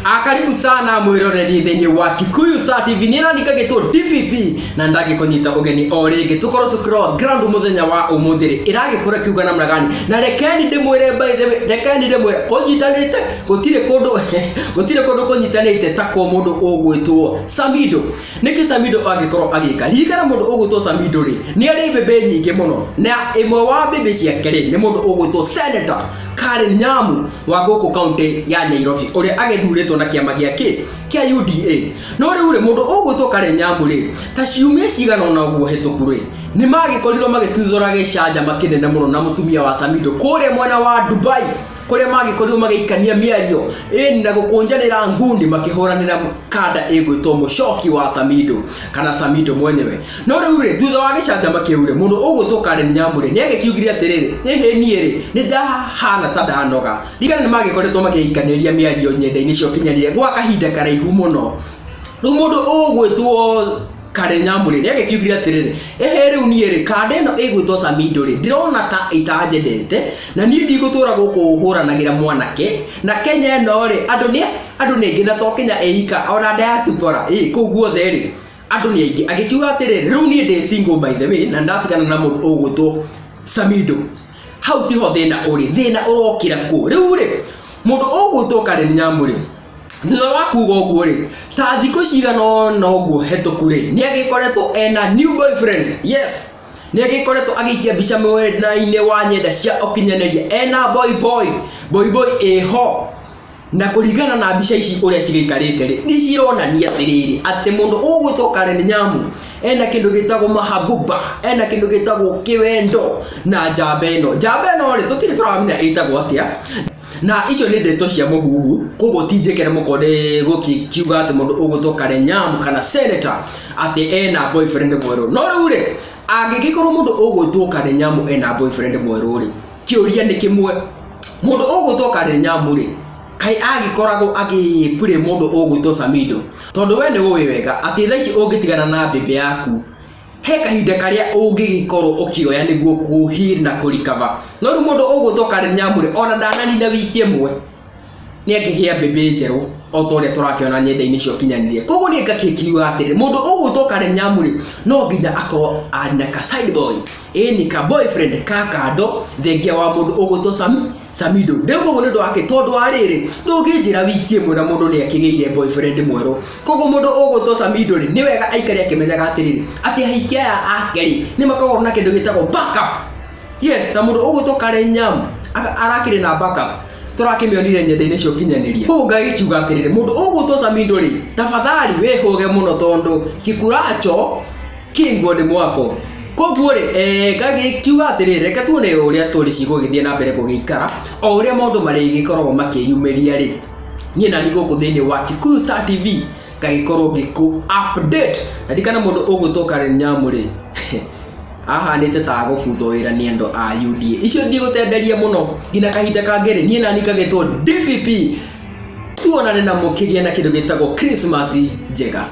Karibu sana mwiroreri thĩinĩ wa Kikuyu Star TV. Niĩ nani ngagĩtwo DPP na ndagĩkũnyita ũgeni o rĩngĩ tũkorwo tũkĩrora ground mũthenya wa ũmũthĩ rĩ ĩragĩkũra kiuga namna gani. Na rekeni ndĩmwĩre, by the way, rekeni ndĩmwĩre kũnyitanĩte gũtirĩ kũndũ, gũtirĩ kũndũ kũnyitanĩte ta kwa mũndũ ũgwĩtwo Samido. Nĩkĩ Samido angĩkorwo agĩka? Ririkana mũndũ ũgwĩtwo Samido rĩ nĩ arĩ mbĩmbĩ nyingĩ mũno, na ĩmwe wa mbĩmbĩ ciake rĩ nĩ mũndũ ũgwĩtwo Senator Karen Nyamu wa gũkũ kaunti ya Nairobi, ũrĩa agĩthurĩtwo na kĩama gĩa kĩ kĩa UDA. No rĩu rĩ, mũndũ ũgwĩtwo Karen Nyamu rĩ, ta ciumia cigana ũna ũguo hĩtũku rĩ, nĩ magĩkorirwo magĩtuthũra gĩcanjama kĩnene mũno na mũtumia wa Samido kũrĩa mwena wa Dubai, kũrĩa magĩkorirwo magĩikania mĩario ĩni na gũkũnjanĩra ngundi makĩhũranĩra kanda ĩgwĩtwo mũcoki wa Samido kana Samido mwenyewe. No rĩu rĩ, thutha wa gĩcanjama kĩu rĩ, mũndũ ũgwĩtwo Karen Nyamu rĩ nĩ agĩkiugire atĩrĩrĩ, ĩhĩ niĩ rĩ nĩ ndahana ta ndanoga. Ririkana nĩ magĩkoretwo makĩikanĩria mĩario nyenda-inĩ cia ũkinyanĩria gwa kahinda karaihu mũno. Rĩu mũndũ ũgwĩtwo Karen Nyamu rĩ nĩ agĩkiugire atĩrĩrĩ, ĩhĩ rĩu niĩ rĩ kanda ĩno ĩgwĩtwo Samido rĩ ndĩrona ta ĩtanjendete, na niĩ ndigũtũra gũkũ hũranagĩra mwanake na Kenya ĩno rĩ, andũ nĩ andũ nĩ aingĩ na to Kenya ĩika ona diaspora ĩ kũu guothe rĩ andũ nĩ aingĩ. Agĩkiuga atĩrĩrĩ, rĩu niĩ ndĩ single by the way na ndatigana na mũndũ ũgwĩtwo Samido. Hau tiho thĩna ũrĩ, thĩna ũrokĩra kũ? Rĩu rĩ, mũndũ ũgwĩtwo Karen Nyamu rĩ, thutha wa kuga ũguo rĩ, ta thikũ cigana ũna ũguo hetũku rĩ, nĩ agĩkoretwo ena new boyfriend. Yes, nĩ agĩkoretwo agĩikia mbica mwena-inĩ wa nyenda cia ũkinyanĩria ena boy boy, boy boy ĩho. Na kũringana na mbica ici ũrĩa cigĩikarĩte rĩ, nĩ cironania atĩrĩrĩ, atĩ mũndũ ũgwĩtwo Karen Nyamu ena kĩndũ gĩtagwo mahabuba, ena kĩndũ gĩtagwo kĩwendo na njamba ĩno. Njamba ĩno rĩ, tũtirĩ tũramenya ĩtagwo atĩa, na icio nĩ ndeto cia mũhuhu, koguo ti njĩkĩre mũkonde gũkiuga atĩ mũndũ ũgwĩtwo Karen Nyamu kana senator atĩ ena boyfriend mwerũ. No rĩu rĩ, angĩgĩkorwo mũndũ ũgwĩtwo Karen Nyamu ena boyfriend mwerũ rĩ, kĩũria nĩ kĩmwe, mũndũ ũgwĩtwo Karen Nyamu rĩ, kaĩ agĩkoragwo agĩplay mũndũ ũgwĩtwo Samido? Tondũ we nĩ ũĩ wega atĩ thaa ici ũngĩtigana na mbĩmbĩ yaku, he kahinda karĩa ũngĩgĩkorwo ũkĩoya nĩguo kũ heal na kũ recover. No rĩu mũndũ ũgwĩtwo Karen Nyamu rĩ, ona ndananina wiki ĩmwe nĩ akĩgĩa mbĩmbĩ njerũ o ta ũrĩa tũrakĩona nyenda-inĩ cia ũkinyanĩria. Koguo niĩ ngakĩkiuga atĩrĩrĩ, mũndũ ũgwĩtwo Karen Nyamu rĩ, no nginya akorwo arĩ na ka side boy, ĩni ka boyfriend ka kando thengia wa mũndũ ũgwĩtwo Sami Samido. Ndĩrauga ũguo nĩ ũndũ wa kĩ? Tondũ wa rĩrĩ, ndũngĩnjĩra wiki ĩmwe na mũndũ nĩ akĩgĩire boyfriend mwerũ. Koguo mũndũ ũgwĩtwo Samido rĩ, nĩ wega aikare akĩmenyaga atĩrĩrĩ, atĩ ahiki aya ake rĩ, nĩ makoragwo na kĩndũ gĩtagwo backup. Yes, ta mũndũ ũgwĩtwo Karen Nyamu arakĩrĩ na backup tũrakĩmĩonire nyenda-inĩ cia ũkinyanĩria. Koguo ngagĩkiuga atĩrĩrĩ, mũndũ ũgwĩtwo Samido rĩ, tafadhali wĩhũge mũno tondũ kikuracho kĩnguo nĩ mwako. Koguo rĩ, ngagĩkiuga atĩrĩrĩ, reke tuone ũrĩa story cigũgĩthiĩ na mbere gũgĩikara, o ũrĩa maũndũ marĩgĩkoragwo makĩyumĩria rĩ, niĩ nani gũkũ thĩinĩ wa Kikuyu Star TV ngagĩkorwo ngĩkũ update. Na ririkana mũndũ ũgwĩtwo Karen Nyamu rĩ, ahanĩte ta agũbutwo wĩra nĩ andũ a UDA. Icio ndigũtenderia mũno nginya kahinda kangĩ rĩ, niĩ nani ngagĩtwo DPP. Tuonane na mũkĩgĩe na kĩndũ gĩtagwo Christmas njega.